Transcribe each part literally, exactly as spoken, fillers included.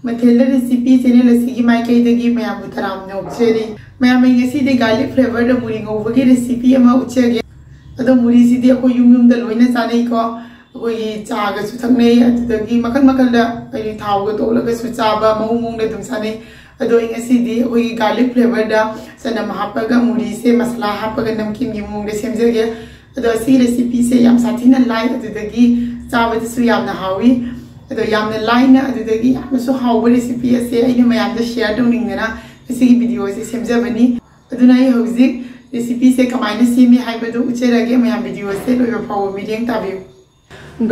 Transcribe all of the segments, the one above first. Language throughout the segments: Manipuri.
ꯃꯊꯦꯜꯗ ꯔꯦꯁꯤꯄꯤ ꯆꯦꯅꯦꯜ ꯑꯁꯤꯒꯤ ꯃꯥꯏꯀꯩꯗꯒꯤ ꯃꯌꯥꯝꯕꯨ ꯇꯔꯥꯝꯅ ꯑꯣꯛꯆꯔꯤ꯫ ꯃꯌꯥꯝ, ꯑꯩ ꯉꯁꯤꯗꯤ ꯒꯥꯔꯂꯤꯛ ꯐ꯭ꯂꯦꯚꯔꯗ ꯃꯨꯔꯤ ꯉꯧꯕꯒꯤ ꯔꯦꯁꯤꯄꯤ ꯑꯃ ꯎꯠꯆꯒꯦ꯫ ꯑꯗꯣ ꯃꯨꯔꯤꯁꯤꯗꯤ ꯑꯩꯈꯣꯏ ꯌꯨꯝ ꯌꯨꯝꯗ ꯂꯣꯏꯅ ꯆꯥꯅꯩꯀꯣ꯫ ꯑꯩꯈꯣꯏꯒꯤ ꯆꯥꯒꯁꯨ ꯊꯛꯅꯩ, ꯑꯗꯨꯗꯒꯤ ꯃꯈꯜ ꯃꯈꯜꯗ ꯑꯩꯈꯣꯏꯒꯤ ꯊꯥꯎꯒ ꯇꯣꯠꯂꯒꯁꯨ ꯆꯥꯕ ꯃꯑꯣꯡ ꯃꯑꯣꯡꯗ ꯑꯗꯨꯝ ꯆꯥꯅꯩ꯫ ꯑꯗꯣ ꯑꯩ ꯉꯁꯤꯗꯤ ꯑꯩꯈꯣꯏꯒꯤ ꯒꯥꯔꯂꯤꯛ ꯐ꯭ꯂꯦꯚꯔꯗ ꯆꯅꯝ ꯍꯥꯞꯄꯒ ꯃꯨꯔꯤꯁꯦ ꯃꯁꯥꯂꯥ ꯍꯥꯞꯄꯒ ꯅꯝꯀꯤꯟꯒꯤ ꯃꯑꯣꯡꯗ ꯁꯦꯝꯖꯒꯦ꯫ ꯑꯗꯣ ꯑꯁꯤꯒꯤ ꯔꯦꯁꯤꯄꯤꯁꯦ ꯌꯥꯝ ꯁꯥꯊꯤꯅ ꯂꯥꯏ, ꯑꯗꯨꯗꯒꯤ ꯆꯥꯕꯗꯁꯨ ꯌꯥꯝꯅ ꯍꯥꯎꯏ꯫ ꯑꯗꯣ ꯌꯥꯝꯅ ꯂꯥꯏꯅ ꯑꯗꯨꯗꯒꯤ ꯌꯥꯝꯅꯁꯨ ꯍꯥꯎꯕ ꯔꯦꯁꯤꯄꯤ ꯑꯁꯦ ꯑꯩꯅ ꯃꯌꯥꯝꯗ ꯁꯤꯌꯔ ꯇꯧꯅꯤꯡꯗꯅ ꯉꯁꯤꯒꯤ ꯚꯤꯗꯤꯑꯣ ꯑꯁꯦ ꯁꯦꯝꯖꯕꯅꯤ꯫ ꯑꯗꯨꯅ ꯑꯩ ꯍꯧꯖꯤꯛ ꯔꯦꯁꯤꯄꯤꯁꯦ ꯀꯃꯥꯏꯅ ꯁꯦꯝꯃꯤ ꯍꯥꯏꯕꯗꯨ ꯎꯠꯆꯔꯒꯦ꯫ ꯃꯌꯥꯝ ꯚꯤꯗꯤꯑꯣ ꯑꯁꯦ ꯂꯣꯏꯕ ꯐꯥꯎꯕ ꯃꯤꯠꯌꯦꯡ ꯇꯥꯕꯤꯌꯨ꯫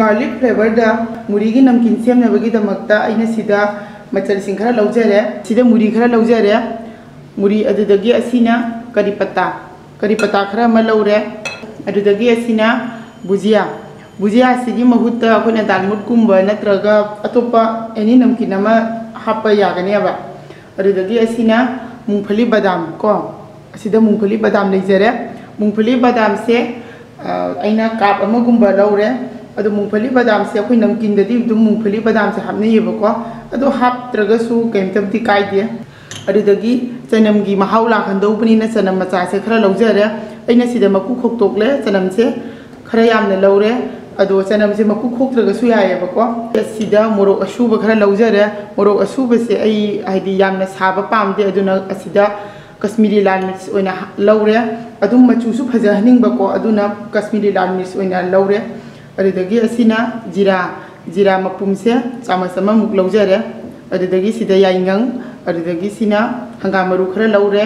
ꯒꯥꯔꯂꯤꯛ ꯐ꯭ꯂꯦꯚꯔꯗ ꯃꯨꯔꯤꯒꯤ ꯅꯝꯀꯤꯟ ꯁꯦꯝꯅꯕꯒꯤꯗꯃꯛꯇ ꯑꯩꯅ ꯁꯤꯗ ꯃꯆꯜꯁꯤꯡ ꯈꯔ ꯂꯧꯖꯔꯦ꯫ ꯁꯤꯗ ꯃꯨꯔꯤ ꯈꯔ ꯂꯧꯖꯔꯦ꯫ ꯃꯨꯔꯤ, ꯑꯗꯨꯗꯒꯤ ꯑꯁꯤꯅ ꯀꯔꯤ ꯄꯇꯥ, ꯀꯔꯤ ꯄꯇꯥ ꯈꯔ ꯑꯃ ꯂꯧꯔꯦ꯫ ꯑꯗꯨꯗꯒꯤ ꯑꯁꯤꯅ ꯕꯨꯖꯤꯌꯥ꯫ ꯕꯨꯖꯤꯌꯥꯁꯤꯒꯤ ꯃꯍꯨꯠꯇ ꯑꯩꯈꯣꯏꯅ ꯗꯥꯜꯃꯨꯠꯀꯨꯝꯕ ꯅꯠꯇ꯭ꯔꯒ ꯑꯇꯣꯞꯄ ꯑꯦꯅꯤ ꯅꯝꯀꯤꯟ ꯑꯃ ꯍꯥꯞꯄ ꯌꯥꯒꯅꯦꯕ꯫ ꯑꯗꯨꯗꯒꯤ ꯑꯁꯤꯅ ꯃꯨꯡꯐꯂꯤ ꯕꯗꯥꯝ ꯀꯣ, ꯑꯁꯤꯗ ꯃꯨꯡꯐꯂꯤ ꯕꯗꯥꯝ ꯂꯩꯖꯔꯦ꯫ ꯃꯨꯡꯐꯂꯤ ꯕꯗꯥꯝꯁꯦ, ꯑ, ꯑꯩꯅ ꯀꯥꯞ ꯑꯃꯒꯨꯝꯕ ꯂꯧꯔꯦ꯫ ꯑꯗꯣ ꯃꯨꯡꯐꯂꯤ ꯕꯗꯥꯝꯁꯦ ꯑꯩꯈꯣꯏ ꯅꯝꯀꯤꯟꯗꯗꯤ ꯑꯗꯨꯝ ꯃꯨꯡꯐꯂꯤ ꯕꯗꯥꯝꯁꯦ ꯍꯥꯞꯅꯩꯌꯦꯕꯀꯣ, ꯑꯗꯣ ꯍꯥꯞꯇ꯭ꯔꯒꯁꯨ ꯀꯩꯝꯇꯕꯨꯗꯤ ꯀꯥꯏꯗꯦ꯫ ꯑꯗꯨꯗꯒꯤ ꯆꯅꯝꯒꯤ ꯃꯍꯥꯎ ꯂꯥꯛꯍꯟꯗꯧꯕꯅꯤꯅ ꯆꯅꯝ ꯃꯆꯥꯁꯦ ꯈꯔ ꯂꯧꯖꯔꯦ꯫ ꯑꯩꯅ ꯁꯤꯗ ꯃꯀꯨ ꯈꯣꯛꯇꯣꯛꯂꯦ ꯆꯅꯝꯁꯦ꯫ ꯈꯔ ꯌꯥꯝꯅ ꯂꯧꯔꯦ꯫ ꯑꯗꯣ ꯆꯅꯝꯁꯦ ꯃꯀꯨ ꯈꯣꯛꯇ꯭ꯔꯒꯁꯨ ꯌꯥꯏꯌꯦꯕꯀꯣ꯫ ꯁꯤꯗ ꯃꯣꯔꯣꯛ ꯑꯁꯨꯕ ꯈꯔ ꯂꯧꯖꯔꯦ꯫ ꯃꯣꯔꯣꯛ ꯑꯁꯨꯕꯁꯦ ꯑꯩ, ꯍꯥꯏꯗꯤ, ꯌꯥꯝꯅ ꯁꯥꯕ ꯄꯥꯝꯗꯦ, ꯑꯗꯨꯅ ꯑꯁꯤꯗ ꯀꯁꯃꯤꯔꯤ ꯂꯥꯜ ꯃꯤꯔꯆ ꯑꯣꯏꯅ ꯍꯥ-, ꯂꯧꯔꯦ꯫ ꯑꯗꯨꯝ ꯃꯆꯨꯁꯨ ꯐꯖꯍꯟꯅꯤꯡꯕꯀꯣ, ꯑꯗꯨꯅ ꯀꯁꯃꯤꯔꯤ ꯂꯥꯜ ꯃꯤꯔꯆ ꯑꯣꯏꯅ ꯂꯧꯔꯦ꯫ ꯑꯗꯨꯗꯒꯤ ꯑꯁꯤꯅ ꯖꯤꯔꯥ, ꯖꯤꯔꯥ ꯃꯄꯨꯝꯁꯦ ꯆꯥꯃꯁ ꯑꯃꯃꯨꯛ ꯂꯧꯖꯔꯦ꯫ ꯑꯗꯨꯗꯒꯤ ꯁꯤꯗ ꯌꯥꯏꯉꯪ, ꯑꯗꯨꯗꯒꯤ ꯁꯤꯅ ꯍꯪꯒꯥꯝ ꯃꯔꯨ ꯈꯔ ꯂꯧꯔꯦ꯫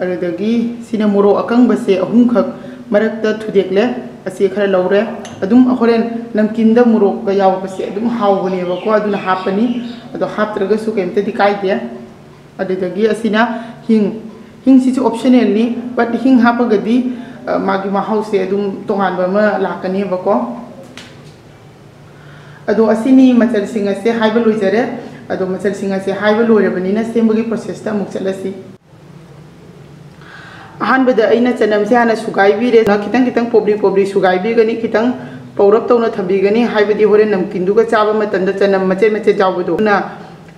ꯑꯗꯨꯗꯒꯤ ꯁꯤꯅ ꯃꯣꯔꯣꯛ ꯑꯀꯪꯕꯁꯦ ꯑꯍꯨꯝꯈꯛ ꯃꯔꯛꯇ ꯊꯨꯗꯦꯛꯂꯦ, ꯑꯁꯤ ꯈꯔ ꯂꯧꯔꯦ꯫ ꯑꯗꯨꯝ ꯍꯣꯔꯦꯟ ꯅꯝꯀꯤꯟꯗ ꯃꯣꯔꯣꯛꯀ ꯌꯥꯎꯕꯁꯦ ꯑꯗꯨꯝ ꯍꯥꯎꯕꯅꯦꯕꯀꯣ, ꯑꯗꯨꯅ ꯍꯥꯞꯄꯅꯤ꯫ ꯑꯗꯣ ꯍꯥꯞꯇ꯭ꯔꯒꯁꯨ ꯀꯩꯝꯇꯗꯤ ꯀꯥꯏꯗꯦ꯫ ꯑꯗꯨꯗꯒꯤ ꯑꯁꯤꯅ ꯍꯤꯡ꯫ ꯍꯤꯡꯁꯤꯁꯨ ꯑꯣꯞꯁꯅꯦꯜꯅꯤ, but ꯍꯤꯡ ꯍꯥꯞꯄꯒꯗꯤ, ꯑ, ꯃꯥꯒꯤ ꯃꯍꯥꯎꯁꯦ ꯑꯗꯨꯝ ꯇꯣꯉꯥꯟꯕ ꯑꯃ ꯂꯥꯛꯀꯅꯦꯕꯀꯣ꯫ ꯑꯗꯣ ꯑꯁꯤꯅꯤ ꯃꯆꯜꯁꯤꯡ ꯑꯁꯦ ꯍꯥꯏꯕ ꯂꯣꯏꯖꯔꯦ꯫ ꯑꯗꯣ ꯃꯆꯜꯁꯤꯡ ꯑꯁꯦ ꯍꯥꯏꯕ ꯂꯣꯏꯔꯕꯅꯤꯅ ꯁꯦꯝꯕꯒꯤ ꯄ꯭ꯔꯣꯁꯦꯁꯇ ꯑꯃꯨꯛ ꯆꯠꯂꯁꯤ꯫ ꯑꯍꯥꯟꯕꯗ ꯑꯩꯅ ꯆꯅꯝꯁꯦ ꯍꯥꯟꯅ ꯁꯨꯒꯥꯏꯕꯤꯔꯦ꯫ ꯈꯤꯇꯪ ꯈꯤꯇꯪ ꯄꯣꯞꯂꯤ ꯄꯣꯞꯂꯤ ꯁꯨꯒꯥꯏꯕꯤꯒꯅꯤ, ꯈꯤꯇꯪ ꯄꯧꯔꯞ ꯇꯧꯅ ꯊꯝꯕꯤꯒꯅꯤ, ꯍꯥꯏꯕꯗꯤ ꯍꯣꯔꯦꯟ ꯅꯝꯀꯤꯟꯗꯨꯒ ꯆꯥꯕ ꯃꯇꯝꯗ ꯆꯅꯝ ꯃꯆꯦꯠ ꯃꯆꯦꯠ ꯌꯥꯎꯕꯗꯣ꯫ ꯑꯗꯨꯅ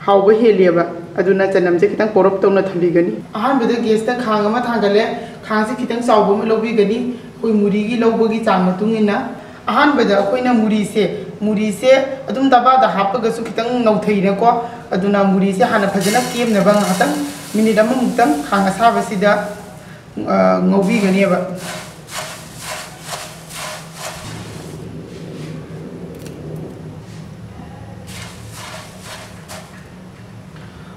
ꯍꯥꯎꯕ ꯍꯦꯜꯂꯦꯕ꯫ ꯑꯗꯨꯅ ꯆꯅꯝꯁꯦ ꯈꯤꯇꯪ ꯄꯧꯔꯞ ꯇꯧꯅ ꯊꯝꯕꯤꯒꯅꯤ꯫ ꯑꯍꯥꯟꯕꯗ ꯒꯦꯁꯇ ꯈꯥꯡ ꯑꯃ ꯊꯥꯡꯒꯠꯂꯦ꯫ ꯈꯥꯡꯁꯦ ꯈꯤꯇꯪ ꯆꯥꯎꯕ ꯑꯃ ꯂꯧꯕꯤꯒꯅꯤ, ꯑꯩꯈꯣꯏ ꯃꯨꯔꯤꯒꯤ ꯂꯧꯕꯒꯤ ꯆꯥꯡ ꯃꯇꯨꯡ ꯏꯟꯅ꯫ ꯑꯍꯥꯟꯕꯗ ꯑꯩꯈꯣꯏꯅ ꯃꯨꯔꯤꯁꯦ, ꯃꯨꯔꯤꯁꯦ ꯑꯗꯨꯝ ꯇꯕꯥꯗ ꯍꯥꯞꯄꯒꯁꯨ ꯈꯤꯇꯪ ꯅꯧꯊꯩꯅꯀꯣ꯫ ꯑꯗꯨꯅ ꯃꯨꯔꯤꯁꯦ ꯍꯥꯟꯅ ꯐꯖꯅ ꯀꯦꯝꯅꯕ ꯉꯥꯏꯍꯥꯛꯇꯪ, ꯃꯤꯅꯤꯠ ꯑꯃꯃꯨꯛꯇꯪ ꯈꯥꯡ ꯑꯁꯥꯕꯁꯤꯗ, ꯑ, ꯉꯧꯕꯤꯒꯅꯦꯕ꯫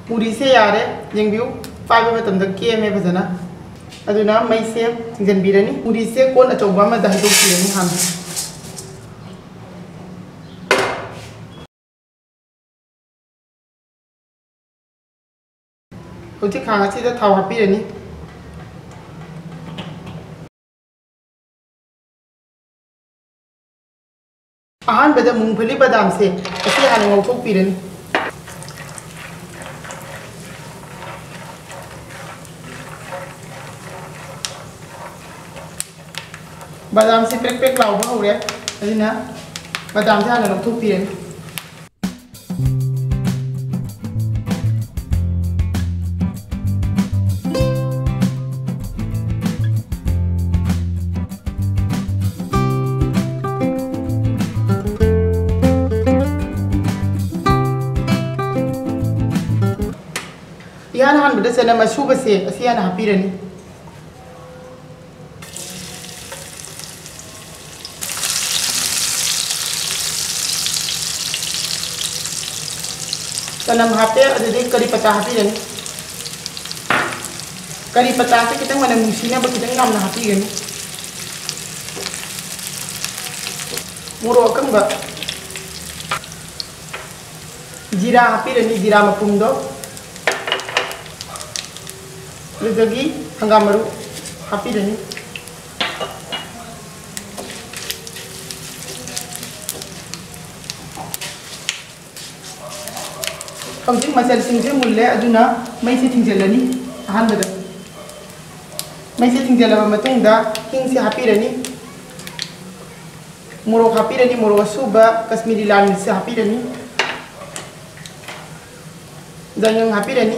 ꯃꯨꯔꯤꯁꯦ ꯌꯥꯔꯦ, ꯌꯦꯡꯕꯤꯌꯨ, ꯄꯥꯏꯕ ꯃꯇꯝꯗ ꯀꯦꯝꯃꯦ ꯐꯖꯅ꯫ ꯑꯗꯨꯅ ꯃꯩꯁꯦ ꯊꯤꯡꯖꯤꯟꯕꯤꯔꯅꯤ꯫ ꯃꯨꯔꯤꯁꯦ ꯀꯣꯟ ꯑꯆꯧꯕ ꯑꯃꯗ ꯍꯩꯗꯣꯛꯄꯤꯔꯅꯤ ꯍꯥꯟꯅ꯫ ꯍꯧꯖꯤꯛ ꯈꯥꯡ ꯑꯁꯤꯗ ꯊꯥꯎ ꯍꯥꯞꯄꯤꯔꯅꯤ꯫ ꯑꯍꯥꯟꯕꯗ ꯃꯨꯡꯐꯂꯤ ꯕꯗꯥꯝꯁꯦ ꯑꯁꯤ ꯍꯥꯟꯅ ꯉꯧꯊꯣꯛꯄꯤꯔꯅꯤ꯫ ꯕꯗꯥꯝꯁꯤ ꯄ꯭ꯔꯦꯛ ꯄ꯭ꯔꯦꯛ ꯂꯥꯎꯕ ꯍꯧꯔꯦ, ꯑꯗꯨꯅ ꯕꯗꯥꯝꯁꯦ ꯍꯥꯟꯅ ꯂꯧꯊꯣꯛꯄꯤꯔꯅꯤ꯫ ꯏꯍꯥꯟ ꯍꯥꯟꯕꯗ ꯆꯅꯝ ꯑꯁꯨꯕꯁꯦ ꯑꯁꯤ ꯍꯥꯟꯅ ꯍꯥꯞꯄꯤꯔꯅꯤ꯫ ꯆꯅꯝ ꯍꯥꯞꯄꯦ, ꯑꯗꯨꯗꯩ ꯀꯔꯤ ꯄꯇꯥ ꯍꯥꯞꯄꯤꯔꯅꯤ꯫ ꯀꯔꯤ ꯄꯇꯥꯁꯦ ꯈꯤꯇꯪ ꯃꯅꯝ ꯅꯨꯡꯁꯤꯅꯕ ꯈꯤꯇꯪ ꯌꯥꯝꯅ ꯍꯥꯞꯄꯤꯒꯅꯤ꯫ ꯃꯣꯔꯣꯛ ꯑꯀꯪꯕ, ꯖꯤꯔꯥ ꯍꯥꯞꯄꯤꯔꯅꯤ, ꯖꯤꯔꯥ ꯃꯄꯨꯝꯗꯣ꯫ ꯑꯗꯨꯗꯒꯤ ꯍꯪꯒꯥꯝ ꯃꯔꯨ ꯍꯥꯞꯄꯤꯔꯅꯤ꯫ ꯍꯧꯖꯤꯛ ꯃꯆꯜꯁꯤꯡꯁꯦ ꯃꯨꯜꯂꯦ, ꯑꯗꯨꯅ ꯃꯩꯁꯦ ꯊꯤꯡꯖꯤꯜꯂꯅꯤ꯫ ꯑꯍꯥꯟꯕꯗ ꯃꯩꯁꯦ ꯊꯤꯡꯖꯤꯜꯂꯕ ꯃꯇꯨꯡꯗ ꯍꯤꯡꯁꯦ ꯍꯥꯞꯄꯤꯔꯅꯤ, ꯃꯣꯔꯣꯛ ꯍꯥꯞꯄꯤꯔꯅꯤ, ꯃꯣꯔꯣꯛ ꯑꯁꯨꯕ ꯀꯥꯁꯃꯤꯔꯤ ꯂꯥꯜ ꯃꯤꯔꯆꯁꯦ ꯍꯥꯞꯄꯤꯔꯅꯤ꯫ ꯆꯉꯥꯡ ꯍꯥꯞꯄꯤꯔꯅꯤ꯫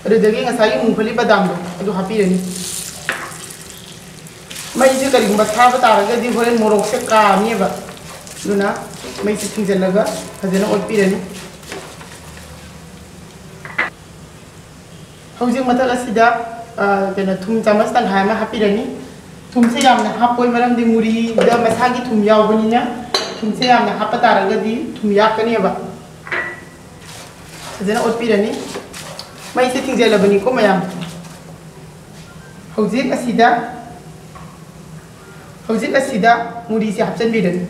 ꯑꯗꯨꯗꯒꯤ ꯉꯁꯥꯏꯒꯤ ꯃꯨꯡꯐꯂꯤ ꯕꯗꯥꯝꯗꯣ ꯑꯗꯨ ꯍꯥꯞꯄꯤꯔꯅꯤ꯫ ꯃꯩꯁꯦ ꯀꯔꯤꯒꯨꯝꯕ ꯊꯥꯕ ꯇꯥꯔꯒꯗꯤ ꯍꯣꯔꯦꯟ ꯃꯣꯔꯣꯛꯁꯦ ꯀꯥꯅꯦꯕ꯫ ꯑꯗꯨꯅ ꯃꯩꯁꯦ ꯊꯤꯡꯖꯤꯜꯂꯒ ꯐꯖꯅ ꯑꯣꯠꯄꯤꯔꯅꯤ꯫ ꯍꯧꯖꯤꯛ ꯃꯊꯛ ꯑꯁꯤꯗ, ꯑ, ꯀꯩꯅꯣ, ꯊꯨꯝ ꯆꯥꯃꯁ ꯇꯪꯈꯥꯏ ꯑꯃ ꯍꯥꯞꯄꯤꯔꯅꯤ꯫ ꯊꯨꯝꯁꯦ ꯌꯥꯝꯅ ꯍꯥꯞꯄꯣꯏ, ꯃꯔꯝꯗꯤ ꯃꯨꯔꯤꯗ ꯃꯁꯥꯒꯤ ꯊꯨꯝ ꯌꯥꯎꯕꯅꯤꯅ ꯊꯨꯝꯁꯦ ꯌꯥꯝꯅ ꯍꯥꯞꯄ ꯇꯥꯔꯒꯗꯤ ꯊꯨꯝ ꯌꯥꯛꯀꯅꯦꯕ꯫ ꯐꯖꯅ ꯑꯣꯠꯄꯤꯔꯅꯤ꯫ ꯃꯩꯁꯦ ꯊꯤꯡꯖꯤꯜꯂꯕꯅꯤꯀꯣ ꯃꯌꯥꯝ꯫ ꯍꯧꯖꯤꯛ ꯑꯁꯤꯗ, ꯍꯧꯖꯤꯛ ꯑꯁꯤꯗ ꯃꯨꯔꯤꯁꯦ ꯍꯥꯞꯆꯤꯟꯕꯤꯔꯅꯤ꯫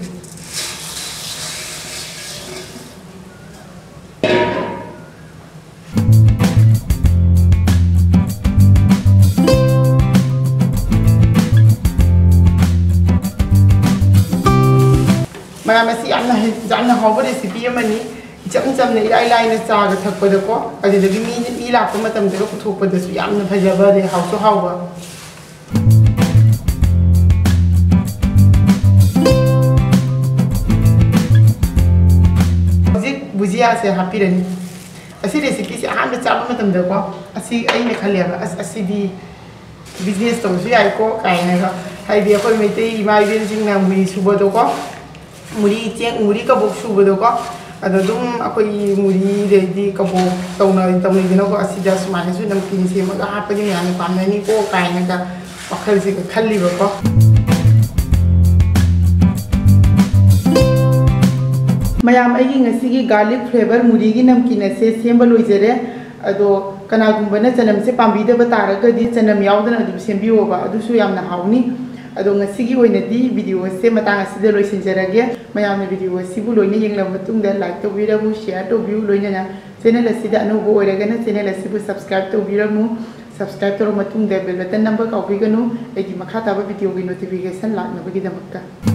ꯃꯌꯥꯝ ꯑꯁꯤ ꯌꯥꯝꯅ ꯍꯩ-, ꯌꯥꯝꯅ ꯍꯥꯎꯕ recipe ꯑꯃꯅꯤ꯫ ꯏꯆꯝ ꯆꯝꯅ ꯏꯔꯥꯏ ꯂꯥꯏꯅ ꯆꯥꯒ ꯊꯛꯄꯗꯀꯣ, ꯑꯗꯨꯗꯒꯤ ꯃꯤ, ꯃꯤ ꯂꯥꯛꯄ ꯃꯇꯝꯗꯒ ꯄꯨꯊꯣꯛꯄꯗꯁꯨ ꯌꯥꯝꯅ ꯐꯖꯕ, ꯑꯗꯩ ꯍꯥꯎꯁꯨ ꯍꯥꯎꯕ꯫ ꯍꯧꯖꯤꯛ ꯕꯨꯖꯤꯌꯥꯁꯦ ꯍꯥꯞꯄꯤꯔꯅꯤ꯫ ꯑꯁꯤ recipeꯁꯦ ꯑꯍꯥꯟꯕ ꯆꯥꯕ ꯃꯇꯝꯗꯀꯣ, ꯑꯁꯤ ꯑꯩꯅ ꯈꯜꯂꯦꯕ, "ꯑꯁ, ꯑꯁꯤꯗꯤ business ꯇꯧꯕꯁꯨ ꯌꯥꯏꯀꯣ" ꯀꯥꯏꯅꯒ꯫ ꯍꯥꯏꯗꯤ ꯑꯩꯈꯣꯏ ꯃꯩꯇꯩ ꯏꯃꯥ ꯏꯕꯦꯟꯁꯤꯡꯅ ꯃꯨꯔꯤ ꯁꯨꯕꯗꯣꯀꯣ, ꯃꯨꯔꯤ ꯆꯦꯡ, ꯃꯨꯔꯤ ꯀꯕꯣꯛ ꯁꯨꯕꯗꯣꯀꯣ, ꯑꯗꯣ ꯑꯗꯨꯝ ꯑꯩꯈꯣꯏꯒꯤ ꯃꯨꯔꯤ ꯑꯗꯩꯗꯤ ꯀꯕꯣꯛ ꯇꯧꯅ-, ꯇꯧꯅꯩꯗꯅꯀꯣ, ꯑꯁꯤꯗ ꯁꯨꯃꯥꯏꯅꯁꯨ ꯅꯝꯀꯤꯟ ꯁꯦꯝꯃꯒ ꯍꯥꯞꯄꯗꯤ ꯃꯌꯥꯝꯅ ꯄꯥꯝꯅꯅꯤꯀꯣ ꯀꯥꯏꯅꯒ ꯋꯥꯈꯜꯁꯤꯒ ꯈꯜꯂꯤꯕꯀꯣ꯫ ꯃꯌꯥꯝ, ꯑꯩꯒꯤ ꯉꯁꯤꯒꯤ garlic flavour ꯃꯨꯔꯤꯒꯤ ꯅꯝꯀꯤꯟ ꯑꯁꯦ ꯁꯦꯝꯕ ꯂꯣꯏꯖꯔꯦ꯫ ꯑꯗꯣ ꯀꯅꯥꯒꯨꯝꯕꯅ ꯆꯅꯝꯁꯦ ꯄꯥꯝꯕꯤꯗꯕ ꯇꯥꯔꯒꯗꯤ ꯆꯅꯝ ꯌꯥꯎꯗꯅ ꯑꯗꯨꯝ ꯁꯦꯝꯕꯤꯌꯣꯕ, ꯑꯗꯨꯁꯨ ꯌꯥꯝꯅ ꯍꯥꯎꯅꯤ꯫ ꯑꯗꯣ ꯉꯁꯤꯒꯤ ꯑꯣꯏꯅꯗꯤ video ꯑꯁꯦ ꯃꯇꯥꯡ ꯑꯁꯤꯗ ꯂꯣꯏꯁꯤꯟꯖꯔꯒꯦ꯫ ꯃꯌꯥꯝꯅ video ꯑꯁꯤꯕꯨ ꯂꯣꯏꯅ ꯌꯦꯡꯂꯕ ꯃꯇꯨꯡꯗ like ꯇꯧꯕꯤꯔꯝꯃꯨ, share ꯇꯧꯕꯤꯌꯨ, ꯂꯣꯏꯅꯅ channel ꯑꯁꯤꯗ ꯑꯅꯧꯕ ꯑꯣꯏꯔꯒꯅ channel ꯑꯁꯤꯕꯨ subscribe ꯇꯧꯕꯤꯔꯝꯃꯨ꯫ Subscribe ꯇꯧꯔꯕ ꯃꯇꯨꯡꯗ bell button ꯅꯝꯕ ꯀꯥꯎꯕꯤꯒꯅꯨ, ꯑꯩꯒꯤ ꯃꯈꯥ ꯇꯥꯕ videoꯒꯤ notification ꯂꯥꯛꯅꯕꯒꯤꯗꯃꯛꯇ꯫